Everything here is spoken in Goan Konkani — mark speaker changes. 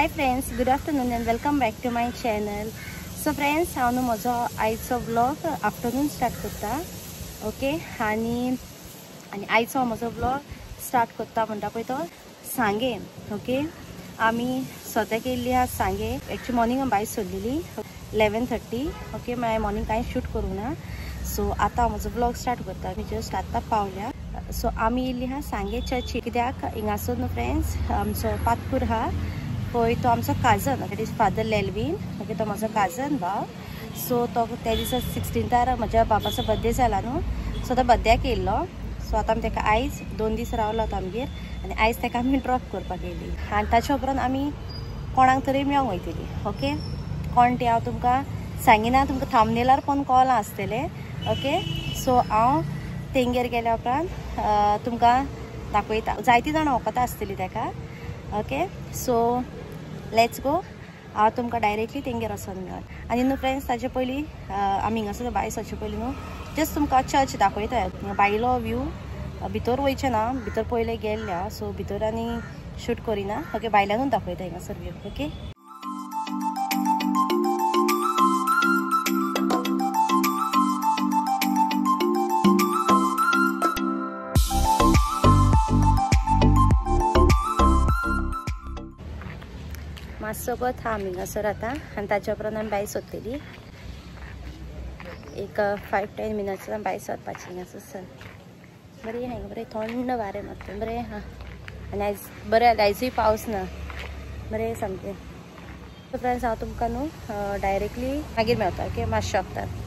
Speaker 1: Hi friends, good afternoon and welcome back to my channel. So friends, हांव न्हू म्हजो आयचो व्लॉग आफ्टरनून स्टार्ट करता. ओके, आनी आनी आयचो हांव म्हजो व्लॉग स्टार्ट करता म्हणटा पळय तो सांगे. ओके, आमी सद्याक येयल्ली आहा सांगे. एक्चुअली मॉर्निंग आमी भायर सोडलेली 11:30. ओके, मागीर मॉर्निंग कांय शूट करूंक ना. सो आतां हांव म्हजो व्लॉग स्टार्ट करता. आमी जस्ट आतां पावल्या. सो आमी येयल्ली आहा सांगे चर्ची, कित्याक हिंगासर न्हू फ्रेंड्स आमचो पातकूर आहा पळय, तो आमचो cousin, that is father Lelvin. Okay, तो म्हजो काजन भाव. सो तो त्या दिसा 16तार म्हज्या बाबाचो बर्थडे जाला न्हू, सो तो बर्थड्याक येयल्लो. सो आतां आमी ताका आयज 2 दीस रावलो आमगेर आनी आयज ताका आमी ड्रॉप करपाक येयली. आनी ताच्या उपरांत आमी कोणाक तरी मेळोंक वयतली. ओके, कोण ती हांव तुमकां सांगिना, तुमकां थंबनेलार पण कॉल आसतलें. ओके, सो हांव तेंगेर गेल्या उपरांत तुमकां दाखयता. जायती जाणां वखदां आसतली ताका. Okay, so let's go. हांव तुमकां डायरेक्टली तेंगेर वचोन मेळत. आनी न्हू फ्रेंड्स, ताचे पयलीं आमी हिंगासर भायर सरचे पयलीं न्हू जस्ट तुमकां चर्च दाखयता. भायलो व्यू भितर वयचें ना, भितर पयलें गेल्लें हांव, सो भितर आनी शूट करिना. ओके, भायल्यानूच दाखयता हिंगासर व्यू. ओके, मातसो गो आमी हिंगासर आतां आनी ताच्या उपरांत आमी भायर सोदतली. एक 5-10 मिनट्स भायर सरपाची हिंगासर सन. बरें आहा, बरें थंड वारें मारता, बरें आहा. आनी आयज बरें जालें, आयजूय पावस ना, बरें सामकें. फ्रेंड्स, हांव तुमकां न्हू डायरेक्टली मागीर मेळटा. ओके, मातशें वखदान.